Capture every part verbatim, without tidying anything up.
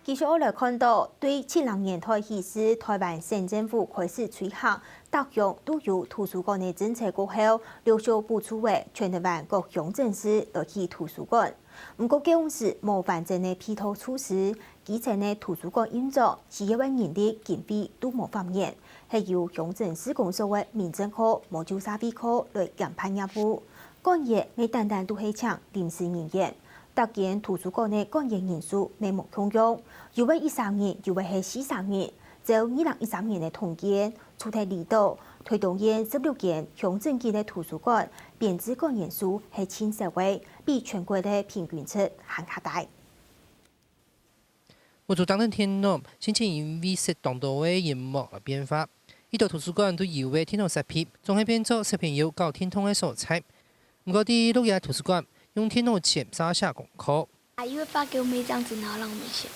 繼續來看到，對七零年代起勢，臺灣省政府開始推行，逐鄉都有圖書館个政策過後，陸續補助為全臺灣各鄉鎮市來起圖書館。毋過，該時無完整个配套措施，基層个圖書館運作，需要个人力經費都無法源，係由鄉鎮市公所个民政課無就社會課來兼辦業務。館員乜單單都係請臨時人員， 逐間圖書館个館員人數乜無共樣，有个一儕人，有个係四儕人。照二零一三年个統計，除忒離島、臺東縣十六間鄉鎮級个圖書館，編制館員數係盡少个，比全國个平均值還較低。屋肚當等電腦，先前因為設當多个螢幕而變化，一到圖書館都以為電腦設備，總係變做小朋友搞電動个所在。毋過，在鹿野圖書館，用電腦前寫寫功課。 啊，因為發給我們一張紙，然後讓我們寫。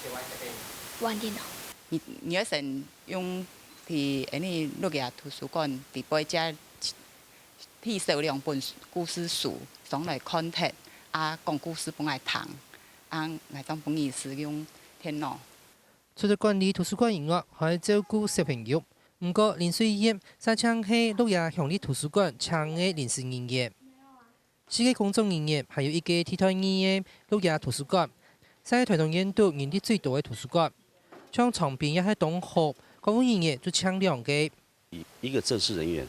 寫完就可以。玩電腦。你，你要先用去，誒，你鹿野圖書館裡背遮，提前兩本故事書，上來看忒，啊，講故事分𠊎聽，啊，𠊎正分你使用電腦。除了管理圖書館以外，還愛照顧小朋友。毋過，林水燕就像係鹿野鄉立圖書館請个臨時人員。 四個工作人員，還有一個替代役个鹿野圖書館，係臺東縣肚人力最多个圖書館。像長濱也係當好，公務人員就請兩個。一個正式人員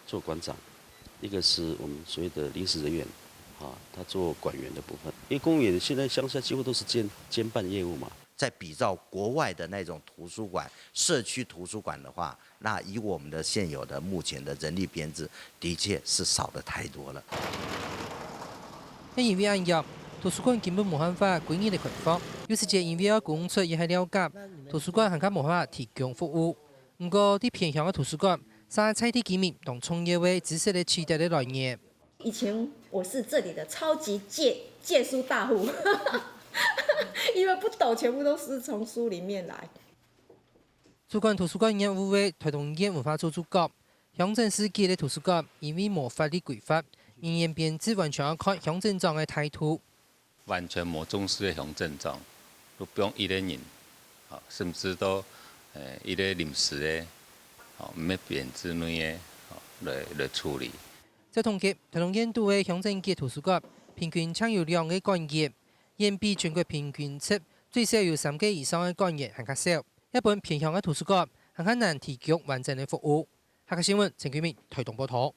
做館長，一個是我們所謂的臨時人員，啊，他做館員的部分。因為公務員現在鄉下幾乎都是兼，兼辦業務嘛。在比照國外的那種圖書館、社區圖書館的話， 那以我們的現有的目前的人力編制，的確是少得太多了。也因為恁樣，圖書館根本無辦法歸日个開放，有時節因為愛工作也係了解，圖書館還較無法提供服務。毋過，在偏鄉个圖書館，就係在地居民當重要个知識个取得个來源。 以前我是這裡的超級借，借書大戶，因為不懂，全部都是從書裡面來。主管圖書館業務个臺東縣文化處就講，鄉鎮市級个圖書館因為無法律規範，人員編制完全愛看鄉鎮長个態度。 完全無重視个鄉鎮長，就放一個人，吼，甚至到，誒，一個臨時个，吼，毋係編制內个，吼，來，來處理。照統計，臺東縣肚个鄉鎮級圖書館，平均淨有兩個館員，遠比全國平均值最少有三個以上个館員還較少。這分偏鄉个圖書館還較難提供完整个服務。客家新聞，陳君明，臺東報導。